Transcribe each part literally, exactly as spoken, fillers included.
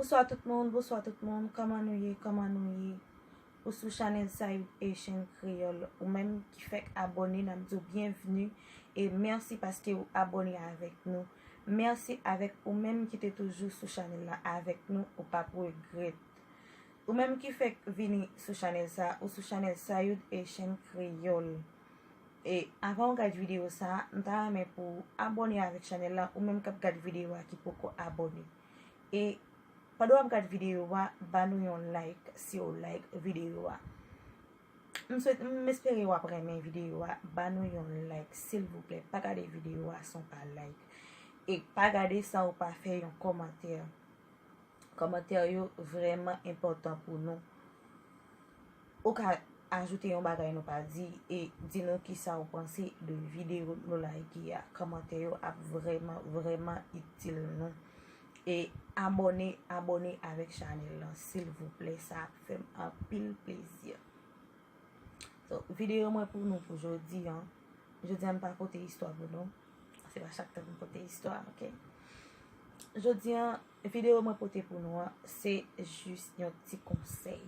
Bonswa tout moun, bonswa tout moun. Kòman nou ye? Kòman nou ye? Ou sou chanèl Sayou Haitian Kreyòl. Ou menm ki fèk abòne, n ap di w byenvni. E mèsi paske ou abòne avèk nou. Mèsi avèk ou menm ki te toujou sou chanèl la avèk nou. Ou p ap regrèt. Ou menm ki fèk vini sou chanèl sa, ou sou chanèl Sayou Haitian Kreyòl. E avan w gad videyo sa, m ta renmen pou w abòne avèk chanèl la, ou menm k ap gad videyo a ki poko abòne. E pandan w ap gad videyo a, ba nou yon like si w like videyo a. M swete, m espere w ap renmen videyo a, ba nou yon like silvouplè. Pa gade videyo a san w pa like. E pa gade san w pa fè yon kòmantè. Kòmantè yo vrèman enpòtan pou nou. Ou ka ajoute yon bagay nou pa di e di nou kisa ou panse de videyo nou like a. Kòmantè yo ap vrèman, vrèman itil nou. E abòne, abòne avèk chanèl lan, silvouplè, sa ap fè m anpil plezi. So, videyo mwen pou nou pou jodi an. Jodi an, m pa pote istwa pou nou. Se pa chak tan pou m pote istwa, oke? Jodi an, videyo mwen pote pou nou an, se jis yon ti konsèy.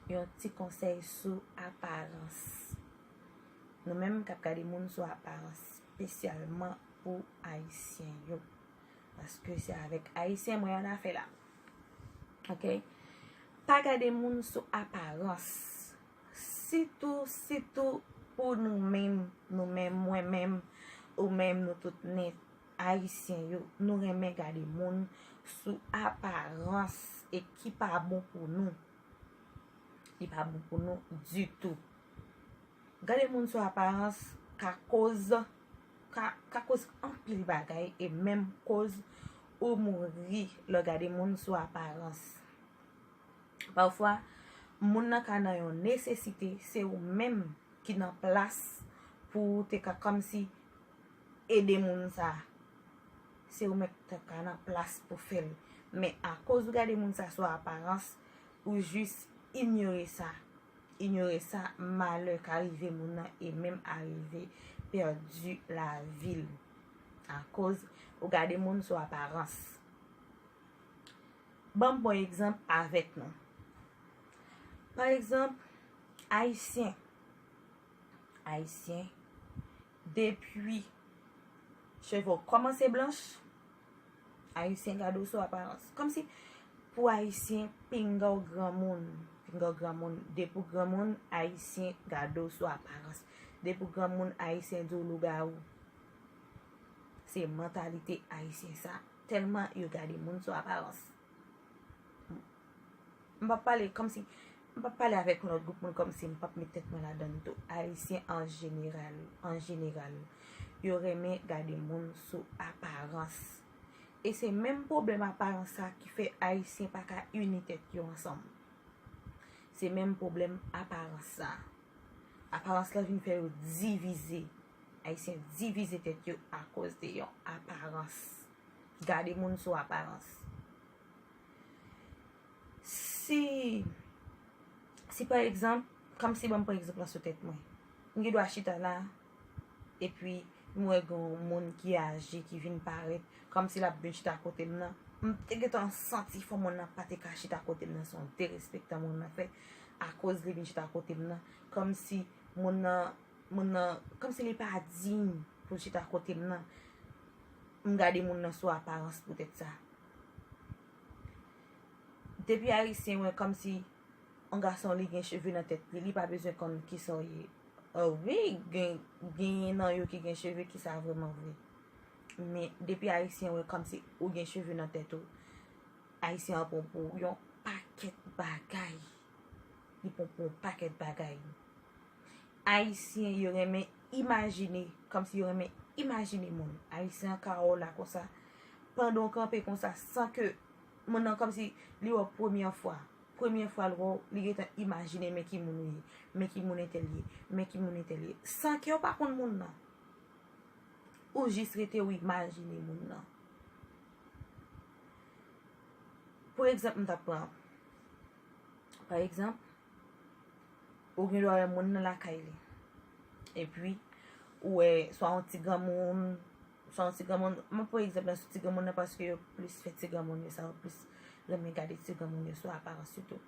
Yon ti konsèy sou aparans. Nou menm k ap gade moun sou aparans, espesyalman pou Ayisyen yo. Paske se avèk Ayisyen mwen annafè la. Oke? Pa gade moun sou aparans. Sitou, sitou pou nou menm, nou menm, mwen menm, ou menm, nou tout nèt Ayisyen yo, nou renmen gade moun sou aparans e ki pa bon pou nou. Li pa bon pou nou ditou. Gade moun sou aparans ka koz, ka, ka koz anpil bagay e menm koz ou mouri lè w gade moun sou aparans. Pafwa, moun nan ka nan yon nesesite, se ou menm ki nan plas pou w te ka kòmsi ede moun sa. Se ou menm ki te ka nan plas pou fè l. Men akoz ou gade moun sa sou aparans, ou jis inyore sa. Inyore sa, malè ka rive moun nan e menm arive pèdi lavi l. Akoz ou gade moun sou aparans. Ban m pran egzanp avèk nou. Pa egzanp, Ayisyen. Ayisyen, depi cheve w kòmanse blanch, Ayisyen gade w sou aparans. Kòmsi pou Ayisyen, pinga w granmoun. Pinga w granmoun. Depi w granmoun, Ayisyen gade w sou aparans. Depi w granmoun, Ayisyen di w lougawou. Se mantalite Ayisyen sa. Tèlman yo gade moun sou aparans. M p ap pale kòmsi, m p ap pale avèk yon lòt gwoup moun kòmsi m p ap met tèt mwen ladann tou. Ayisyen an jeneral, an jeneral, yo renmen gade moun sou aparans. E se menm pwoblèm aparans sa ki fè Ayisyen pa ka ini tèt yo ansanm. Se menm pwoblèm aparans sa. Aparans lan vin fè yo divize. Ayisyen divize tèt yo akoz de yon aparans. Gade moun sou aparans. Si, si pa egzanp, kòmsi ban m pran egzanp lan sou tèt mwen. M gen dwa chita la, epi m wè gen yon moun ki aje, ki vin parèt, kòmsi l ap vin chita kote m nan. M te gentan santi fò moun nan pa te ka chita kote m nan, se yon derespektan moun nan fè, akoz li vin chita kote m nan. Kòmsi moun nan, moun nan, kòmsi li pa diy pou l chita kote m nan. M gade moun nan sou aparans poutèt sa. Depi Ayisyen wè kòmsi yon gason li gen cheve nan tèt li, li pa bezwen konn kisa w ye. Ah wi, gen, genyen nan yo ki gen cheve ki sa vrèman vre. Men depi Ayisyen wè kòmsi ou gen cheve nan tèt ou, Ayisyen an pran pou yon pakèt bagay. Li pran pou yon pakèt bagay. Ayisyen yo renmen imajine, kòmsi yo renmen imajine moun. Ayisyen an ka wè w la konsa, pandan w kanpe konsa, san ke moun nan kòmsi li wè w premyè fwa. Premyè fwa l wè w, li gentan imajine men ki moun ou ye, men ki moun entèl ye, men ki moun entèl ye. San ke w pa konn moun nan. Ou jis rete w imajine moun nan. Pou egzanp, m t ap pran. Pa egzanp, ou gen dwa wè moun nan lakay li. Epi, ou wè swa yon ti granmoun, Swa yon ti granmoun, mwen pran egzanp nan sou ti granmoun nan paske yo plis fè ti granmoun yo sa, yo plis renmen gade ti granmoun yo sou aparans sitou.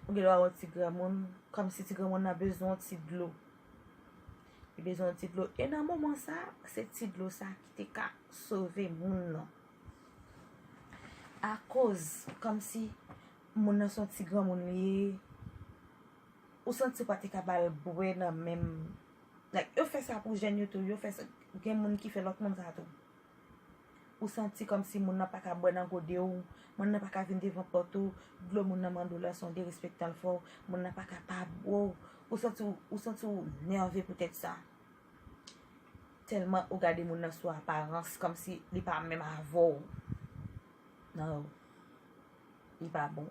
Ou gen dwa wè yon ti granmoun, kòmsi ti granmoun nan bezwen yon ti dlo. Li bezwen yon ti dlo. E nan moman sa, se ti dlo sa ki te ka sove moun nan. Akoz, kòmsi moun nan se yon ti granmoun li ye, ou santi w pa te ka ba l bwè nan menm. Like, yo fè sa pou jèn yo tou, yo fè sa, gen moun ki fè lòt moun sa tou. Ou santi kòmsi moun nan pa ka bwè nan gode w, moun nan pa ka vin devan pòt ou, dlo moun nan mande w la se yon derespektan l fè w, moun nan pa ka pa bwè w. Ou santi w, ou santi w nève poutèt sa. Tèlman ou gade moun nan sou aparans, kòmsi li pa menm avè w. Non, li pa bon.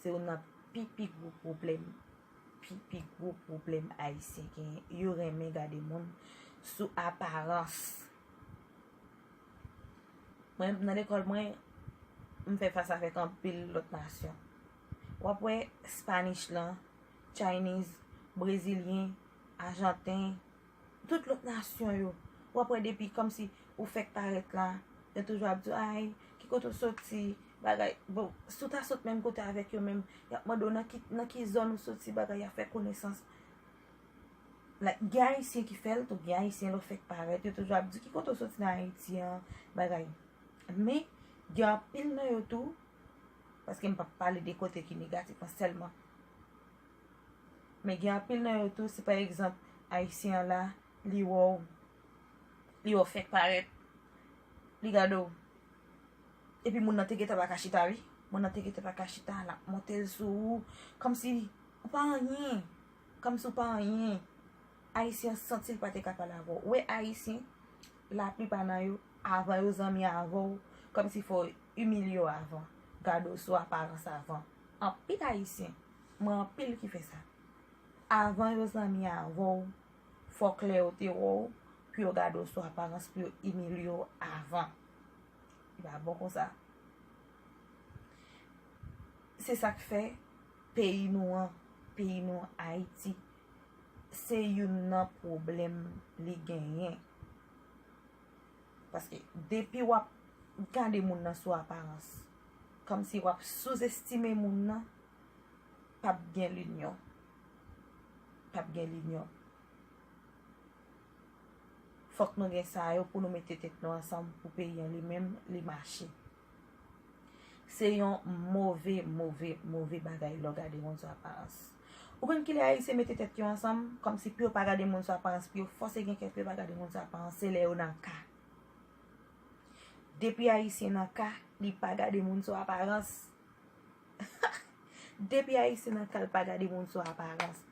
Se youn nan pi, pi gwo pwoblèm, pi, pi gwo pwoblèm Ayisyen genyen. Yo renmen gade moun sou aparans. Mwen, nan lekòl mwen, m fè fas avèk anpil lòt nasyon. W ap wè Spanish lan, Chinese, Brezilyen, Ajanten, tout lòt nasyon yo. W ap wè depi kòmsi ou fèk parèt la, yo toujou ap di w, ay, ki kote w soti, bagay. Bon, si w ta sot menm kote avèk yo menm, y ap mande w nan ki, nan ki zòn ou soti, bagay, y ap fè konesans. Like, gen Ayisyen ki fè l tou, gen Ayisyen lè w fèk parèt, yo toujou ap di ki kote w soti nan Ayiti an, bagay. Men, gen anpil nan yo tou, paske m p ap pale de kote ki negatif lan sèlman. Men gen anpil nan yo tou, si pa egzanp, Ayisyen an la, li wè w, li wè w fèk parèt, li gade w. Epi moun nan te gentan pa ka chita, wi. Moun nan te gentan pa ka chita, l ap monte l sou ou, kòmsi ou pa anyen. Kòmsi ou pa anyen. Ayisyen an santi l pa te ka pale avè w. Ou wè Ayisyen, laplipa nan yo, avan yo zanmi avè w, kòmsi fò w imilye w avan, gade w sou aparans avan. Anpil Ayisyen, mwen anpil ki fè sa. Avan yo zanmi avè w, fòk lè yo te wè w, pou yo gade w sou aparans, pou yo imilye w avan. Li pa bon konsa. Se sa k fè peyi nou an, peyi nou an, Ayiti, se youn nan pwoblèm li genyen. Paske depi w ap gade moun nan sou aparans, kòmsi w ap souzestime moun nan, p ap gen linyon. P ap gen linyon. Fòk nou gen sa yo pou nou mete tèt nou ansanm pou peyi an li menm, li mache. Se yon move, move, move bagay lè w gade moun sou aparans. Ou konn kilè Ayisyen mete tèt yo ansanm, kòmsi pou yo pa gade moun sou aparans, pou yo fòse gen kè pou yo pa gade moun sou aparans, se lè yo nan ka. Depi Ayisyen nan ka, li pa gade moun sou aparans. Depi Ayisyen nan ka, li pa gade moun sou aparans.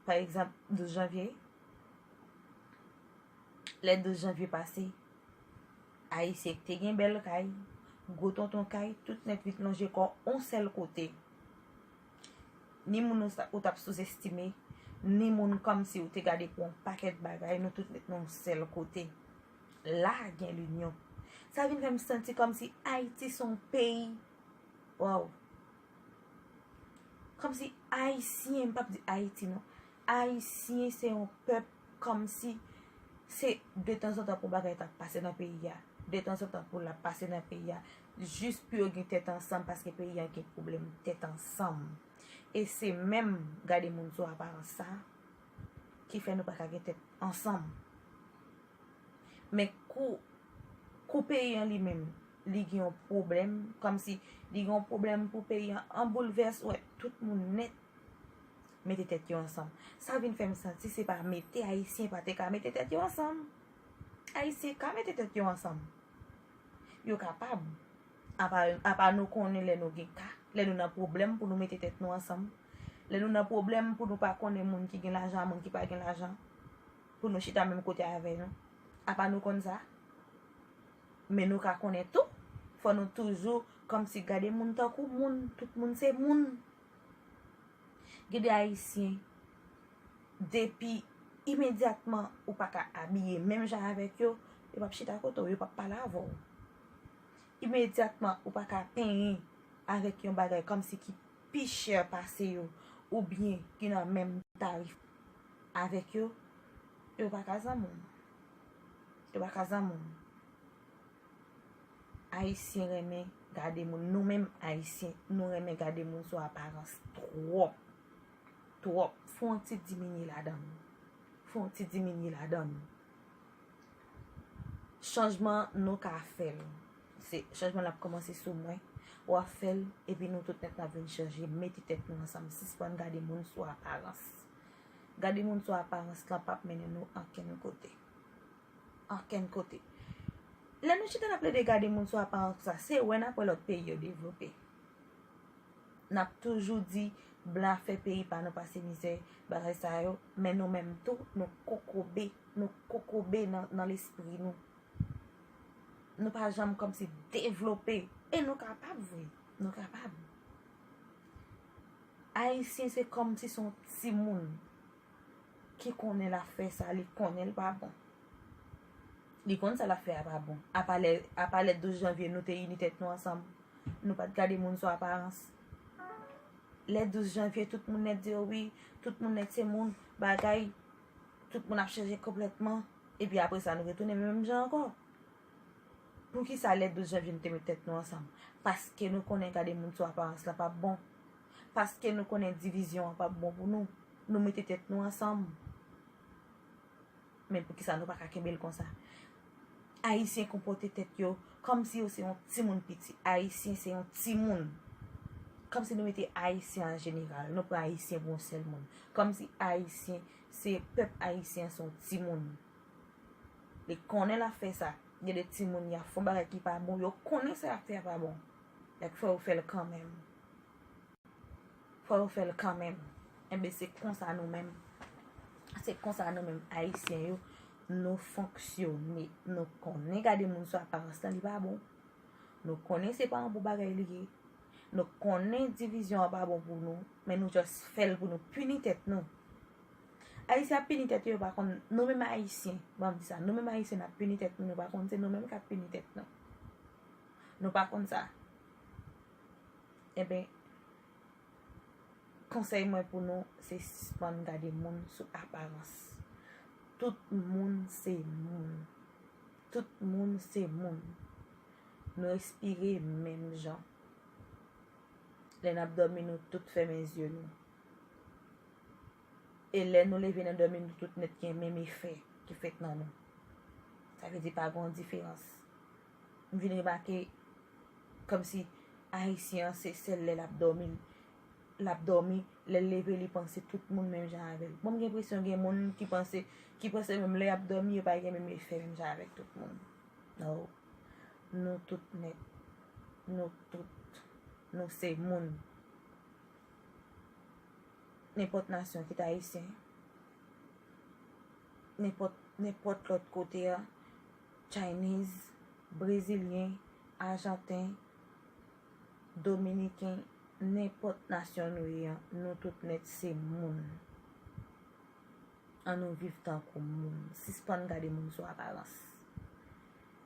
Pa egzanp, douz janvye, lè douz janvye pase, Ayisyen ki te gen bèl kay, gwo tonton kay, tout nèt vin lonje kò w yon sèl kote. Ni moun ou sa, ou t ap souzestime, ni moun kòmsi ou te gade pou yon pakèt bagay, nou tout nèt nan yon sèl kote. La gen linyon. Sa vin fè m santi kòmsi Ayiti se yon peyi. Waw. Kòmsi Ayisyen, m p ap di Ayiti non. Ayisyen se yon pèp kòmsi se detanzantan pou bagay ta pase nan peyi a. Detanzantan pou l ap pase nan peyi a. Jis pou yo gen tèt ansanm paske peyi a gen pwoblèm tèt ansanm. E se menm gade moun sou aparans sa ki fè nou pa ka gen tèt ansanm. Men kou, kou peyi an li menm, li gen yon pwoblèm, kòmsi li gen yon pwoblèm pou peyi an an boulvès, ou wè tout moun nèt mete tèt yo ansanm. Sa vin fè m santi se pa mete Ayisyen pa te ka mete tèt yo ansanm. Ayisyen ka mete tèt yo ansanm. Yo kapab. Apa, apa nou konnen lè nou gen ka, lè nou nan pwoblèm pou nou mete tèt nou ansanm. Lè nou nan pwoblèm pou nou pa konnen moun ki gen lajan, moun ki pa gen lajan. Pou nou chita menm kote avè nou. Apa nou konn sa? Men nou ka konnen tou, fò nou toujou kòmsi gade moun tankou moun, tout moun se moun. Gen de Ayisyen, depi imedyatman ou pa ka abiye menm jan avèk yo, yo p ap chita kote w, yo p ap pale avè w. Imedyatman ou pa ka penyen avèk yon bagay kòmsi ki pi chè pase yo, oubyen ki nan menm tarif avèk yo, yo pa ka zanmi w. Yo pa ka zanmi w. Ayisyen renmen gade moun. Nou menm Ayisyen, nou renmen gade moun sou aparans twòp. Twòp. Fò yon ti diminye ladan nou. Fò yon ti diminye ladan nou. Chanjman, nou ka fè l. Se chanjman l ap kòmanse sou mwen. W ap fè l, epi nou tout nèt n ap vin chanje. Mete tèt nou ansanm. Sispann gade moun sou aparans. Gade moun sou aparans lan p ap mennen nou ankenn kote. Ankenn kote. Lè nou chita n ap plede gade moun sou aparans konsa, se wè n ap wè lòt peyi yo devlope. N ap toujou di blan ap fè peyi pa nou pase mizè, bagay sa yo, men nou menm tou, nou kokobe, nou kokobe nan, nan lespri nou. Nou pa janm kòmsi devlope. E nou kapab vre. Nou kapab. Ayisyen se kòmsi se yon timoun ki konnen l ap fè sa, li konnen l pa bon. Li konn sa l ap fè a pa bon. Apa lè, apa lè douz janvye nou te ini tèt nou ansanm. Nou pa t gade moun sou aparans. Lè douz janvye, tout moun nèt di, "O wi, tout moun nèt se moun, bagay, tout moun ap chanje konplètman." Epi apre sa, nou retounen menm jan ankò. Poukisa lè douz janvye nou te met tèt nou ansanm? Paske nou konnen gade moun sou aparans lan p ap bon. Paske nou konnen divizyon an p ap bon pou nou. Nou mete tèt nou ansanm. Men poukisa nou pa ka kenbe l konsa? Ayisyen konpòte tèt yo kòmsi yo se yon timoun piti. Ayisyen se yon timoun. Kòmsi nou mete Ayisyen an jeneral. Nou pran Ayisyen pou yon sèl moun. Kòmsi Ayisyen se pèp Ayisyen an se yon timoun. Li konnen l ap fè sa. Gen de timoun y ap fè yon bagay ki pa bon. Yo konnen sa y ap fè a pa bon. Y ap fè yo fè l kanmenm. Fò yo fè l kanmenm. Enben, se konsa nou menm. Se konsa nou menm Ayisyen yo, nou fonksyone. Nou konnen gade moun sou aparans lan, li pa bon. Nou konnen se pa yon bon bagay li ye. Nou konnen divizyon an pa bon pou nou, men nou just fè l pou nou pini tèt nou. Ayisyen ap pini tèt yo, yo pa konn, nou menm Ayisyen, ban m di sa, nou menm Ayisyen n ap pini tèt nou, nou pa konn se nou menm k ap pini tèt nou. Nou pa konn sa. Enben, konsèy mwen pou nou, se sispann gade moun sou aparans. Tout moun se moun. Tout moun se moun. Nou respire menm jan. Lè n ap dòmi, nou tout fèmen zye nou. E lè nou leve nan dòmi, nou tout nèt gen menm efè ki fèt nan nou. Sa vle di pa gen yon diferans. M vin remake kòmsi Ayisyen an se sèl lè l ap dòmi, l ap dòmi, lè l leve li panse tout moun menm jan avè l. Bon, m gen enpresyon gen moun ki panse, ki panse menm lè y ap dòmi, yo pa gen menm efè menm jan avèk tout moun. No. Nou tout nèt. Nou tout. Nou se moun. Nenpòt nasyon, kit ayisyen, nenpòt, nenpòt lòt kote a, Chinese, brezilyen, ajanten, dominiken, nenpòt nasyon nou ye an, nou tout nèt se moun. Ann nou viv tankou moun. Sispann gade moun sou aparans.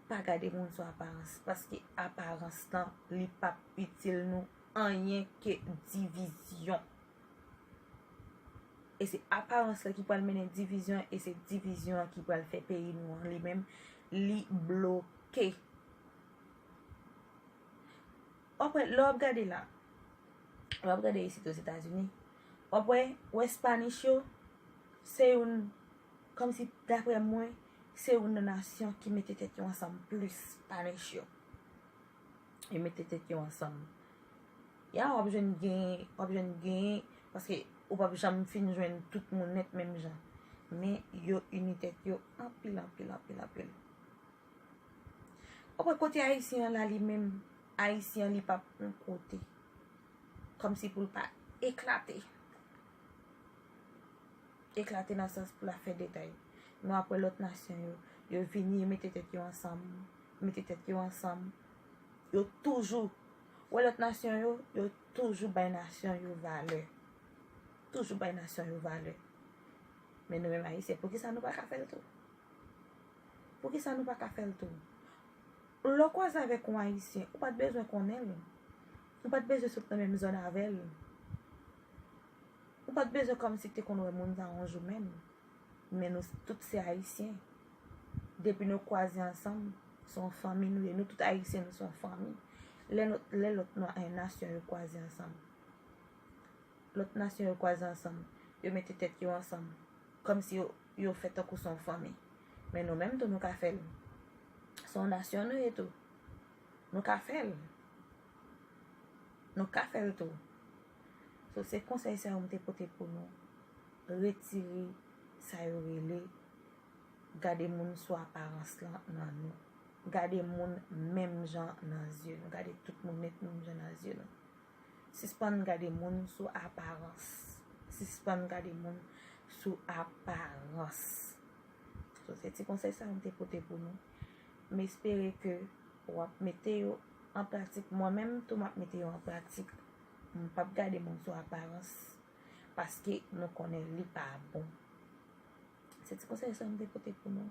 Pa gade moun sou aparans, paske aparans lan, li p ap itil nou anyen ke divizyon. E se aparans lan ki pral mennen divizyon, e se divizyon an ki pral fè peyi nou an li menm, li bloke. W ap wè, lè w ap gade la, lè w ap gade isit Ozetazini, w ap wè, wè Spanish yo, se youn, kòmsi, daprè mwen, se youn nan nasyon ki mete tèt yo ansanm plis, Spanish yo. Yo mete tèt yo ansanm. Ya, w ap jwenn gen, w ap jwenn gen, paske ou p ap janm fin jwenn tout moun nèt menm jan. Men yo ini tèt yo anpil, anpil, anpil, anpil. Ou wè kote Ayisyen an la li menm, Ayisyen an li p ap yon kote. Kòmsi pou l pa eklate. Eklate nan sans pou l ap fè detay. Nou ap wè lòt nasyon yo, yo vini, yo mete tèt yo ansanm, mete tèt yo ansanm. Yo toujou, wè lòt nasyon yo, yo toujou bay nasyon yo valè. Toujou bay nasyon yo valè. Men nou menm Ayisyen, poukisa nou pa ka fè l tou? Poukisa nou pa ka fè l tou? Lè w kwaze avèk yon Ayisyen, ou pa t bezwen konnen l. Ou pa t bezwen sot nan menm zòn avè l. Ou pa t bezwen kòmsi te konn wè moun sa yon jou menm. Men nou tout se Ayisyen. Depi nou kwaze ansanm, se yon fanmi nou ye. Nou tout Ayisyen, nou se yon fanmi. Lè lòt, lè lòt na- eh, nasyon yo kwaze ansanm, lòt nasyon yo kwaze ansanm, yo mete tèt yo ansanm, kòmsi yo, yo fè tankou se yon fanmi. Men nou menm tou, nou ka fè l. Se yon nasyon nou ye tou. Nou ka fè l. Nou ka fè l tou. So, se konsèy sa yo m te pote pou nou. Retire sa yo rele gade moun sou aparans lan nan nou. Gade moun menm jan nan zye nou. Gade tout moun nèt menm jan nan zye nou. Sispann gade moun sou aparans. Sispann gade moun sou aparans. So, se ti konsèy sa yo m te pote pou nou. M espere ke w ap mete yo an pratik. Mwen menm tou, m ap mete yo an pratik. M p ap gade moun sou aparans, paske nou konnen li pa bon. Se ti konsèy sa yo m te pote pou nou.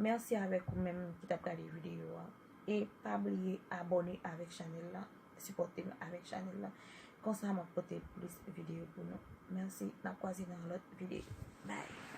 Mèsi avèk ou menm ki t ap gade videyo a. E pa bliye abòne avèk chanèl la, sipòte m avèk chanèl la. Konsa m ap pote plis videyo pou nou. Mèsi, n ap kwaze nan lòt videyo. Bye.